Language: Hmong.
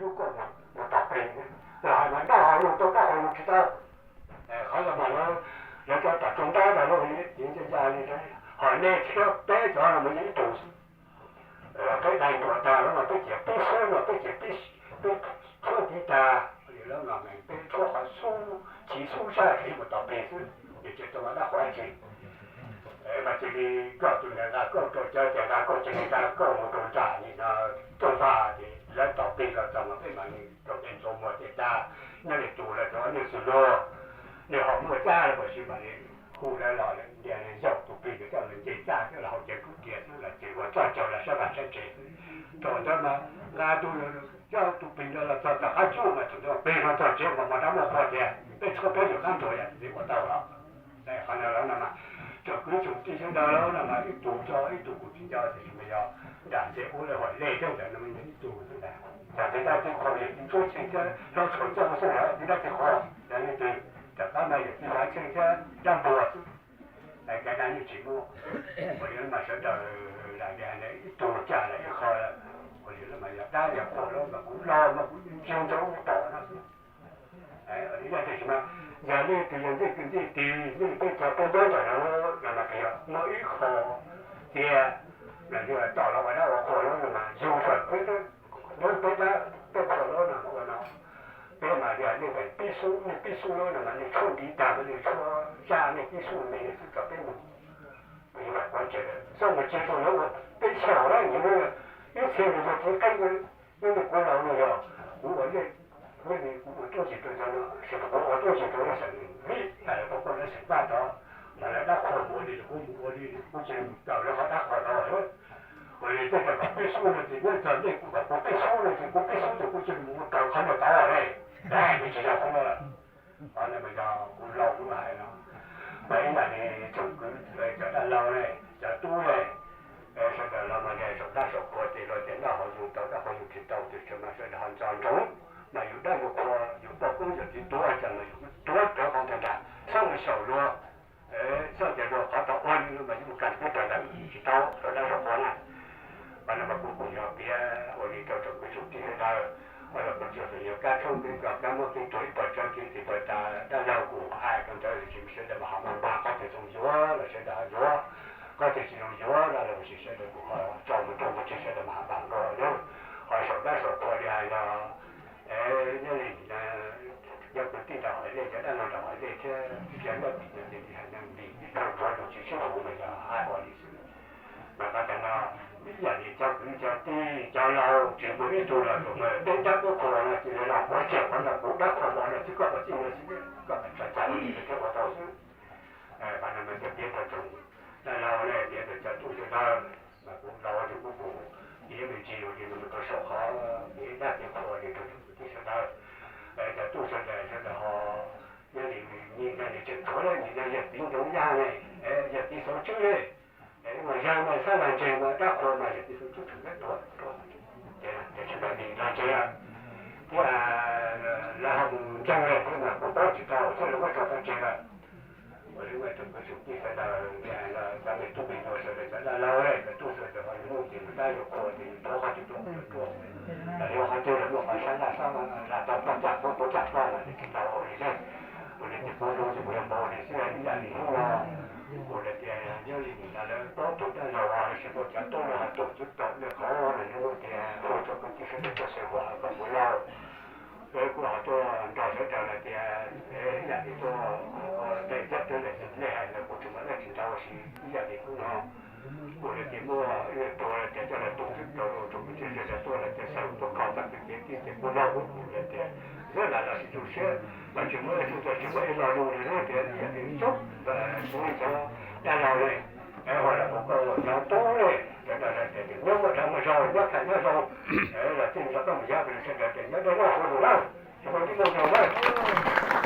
lub koj mus tom plig, los hais mas nrauj hauv lug tau nrauj hauv lug tsis tau. Qhov no mas lawv cov tom tsoom ntab ntawd lawv cia li, ho nej thiab peb cov no mas yeej ib tug xwb. Peb dai ntuas tag lawm mas peb cia peb xub no peb cia peb tshuab ntiv tag, lawv no mas peb tshuab qhov xub, chiv xub sab khiv mus tom plig xwb, nws tsis tau ua dab qhuas dab tsi. Mas cia li koj tus niam nqa koj rau cawv, ces nqa koj cia li nqa koj mus rau nram nim no rooj vag, ces lawv tom plig los txog mas peb mam li rau peb ntxuav muag tej tag, nyob li tus lawv cov nej xws luag, nej ho muaj caj los mas sis mam li hu lawv los ntias yaum tus plig ntawd coj los nce caj coj los haus cawv kub tias xwb los ces ua txoj caug los sab vaj sab tsev xwb. Thaum ntawd mas nqa tus, coj tus plig ntawd los txog tom qab cub mas thaum ntawd plig los txog tsev mas mos dab muaj qhua tias peb tshuab peb yawg qab ntsuag yam li ua tau los. Qhov no los no mas tsoom kwv tsoom tij sawv daws los no mas ib tug nco ib tug kuj tsis nco, tiam sis mas yog nram ntxeg ub lawv hais lej thiab ntawd no mas yog ib tug xwb ntag. Txawm tej dab tej qhua yog tib ntsuab tsheej thiab hlob tshuav coj xwb los tib dab tej qhua yog leej twg, rov qab mas yog tib hlab tsheej thiab dab npua xwb. Cov dab yeej tsis muaj. Ua li mas sawv daws lam tias ib tug caj los ib qho, ua li mas yog dab yog qhua los mas kuv laus mas kuv ntsia ntsoov kuv pom no xwb. Yog tias tsis mas yog leej twg yog ntej kwv ntej tij, nej peb cov peb nyob ntawm no los mas yog muaj ib qho tiag, los yog tom los ua dab ua qhua los no mas yug fawm peb, peb dab peb qhua los no mas ua no. Peb mas yog nej pib xub, nej pib xub los no mas nej tshuab ntiv tag mas nej tshuab zaj nej pib xub me xwb kom peb mus. Yog ua tsev txoj mus tsev rau lawv ua peb xyaum lawm, ib txhia nws yog txiv qeej, nyob li kuv laus no yog kuv ua, nyob li kuv ua tub ntsis rau cov no, kuv ua tub ntsis rau lawv xeem vim tas lawv pab koj lawv xeem Vaj tod, mas lawv dab qhuas mus ua li los kuv mus ua li, kuv cia li mus raws lawv qhov dab qhuas tod. Ua li tej zaum kom peb xub no ces nyob txog ntej kuv kom kuv peb xub no ces kuv peb xub ces kuv cia li mus ua raws qhov no tod li. Nws tsis yog qhov no lawm. Qhov no mas yog kuv laus kuv hais no. Mas ib yam li tsoom kwv cov dab laug ne, cov tub ne, sawv daws los mas saum dab saum qhua ces luag tias noj qhov yus tau noj qhov yus tsis tau, tiam sis mas sawv daws ho nco ntsoov, mas yus dab yus qhua yus poj koob yawm txiv tuav cas mas yus tuav rawv qhov ntawd nrag, txhob mus xyaum luag, txhob tias luag qhov tau ua li no mas yus mus kag peb tawg ntawd tsis tau saum dab saum qhua na. Qhov no mas kuv kuj yog piav ua li rau tsoom kwv tsoom tij sawv daws, los kuv tsuas yog kab tshoob kev kos kab muab kev tuag ib puas tsawg kev txiv puas tas dab laug kuj hais rau ntawd, sawv daws mas ho mag mag, qhov twg zoo yuav los sawv daws ho yuav, qhov twg tsis zoo yuav los los sis sawv daws kuj ho tso mus rau mus tsev sawv daws mas ho mag nkaus na. Ho saum dab saum qhua li hais los nyob li cov kwv tij nram Huaib Lej, cov dab laug nram Huaib Lej thiab cov nyob tim no ces li hais neeg vim ib tug ntsuav tus tsis sib haum mas yog hais ua li xwb. Mas qhov tias no ib yam li cov kwv cov tij cov laug tsis muaj ib tug los tus mas peb dab peb qhua no cia li los ua tseem qhov no kuv dab qhua no xwb, koj ua txij no xwb, koj tso cai ua li thiab ua tau xwb. Qhov no mas thiaj piav rau tsoom dab laug ne, piav rau cov tub sawv daws, mas kuv laus ces kuv kuj piav me ntsis ua li no mus rau saum qhov piav dab piav qhua li rau tsoom kwv tij sawv daws. Cov tub sawv daws sawv daws ho nyob li nim no tseem tshuav lawm, nim no yawg txiv ntoo yaj ne, yawg txiv xauv tswb ne, mas yawg mas xab lag ntseg mas dab qhua mas yawg txiv xauv tswb tseem tuav, ces sawv daws nim lag ntseg thiab lawv ho mus ntseeg lawm thiab mas kuv paub tsis tau thiab lawv muab tso pov tseg lawm. Ua li mas tsoom kwv tsoom tij sawv daws, cov me tub me nyuam sawv daws, cov dab laug, cov tub sawv daws ho yus muaj ces yus dab yus qhua ces yus tuav qhov twg tuav qhov twg tuaj. Yog qhov twg los muaj qhov sab laj sab laj tau txoj caj txob tau caj txob los tsis tau ua li ne. Ua li ces kuv zoo ces kuv yuav npau li xwb ib yam li hnub no. Kuv hais tias nyob li nim no lawv paub tus dab laug los sis muaj cov tub los ho tuaj txug tom nej qhov no, yog muaj tias hu rau kwv tij sawv daws cov xeem Huas kom kuv laug, kuv ho tuaj nrog sawv daws hais tias ib yam li tuaj nqe thiab tuaj lem nej hais ntawd kuv tsis muaj dab tsi ntau, sis ib yam li hnub no kuv hais tias muaj ib tug hais tias coj los tu xwb rau rau kwv tij sawv daws tuaj hais tias xav tuaj kho txoj kev tij ces kuv laug kuv hais tias yog lam los sis tu siab, mas tsis muaj ib tug tuaj tsis muaj ib lo lus li na, tias ib yam li xub, kuv cov dab laug li, ua los kuv koj cov tub li, sawv daws hais tias nyob muaj dag muaj zog, nyob tham nyob zoo, los tij nrog koj mus yog sawv daws tias nyob dawb nyob huv lus lawm, tsis muaj tib muaj zoo lawm.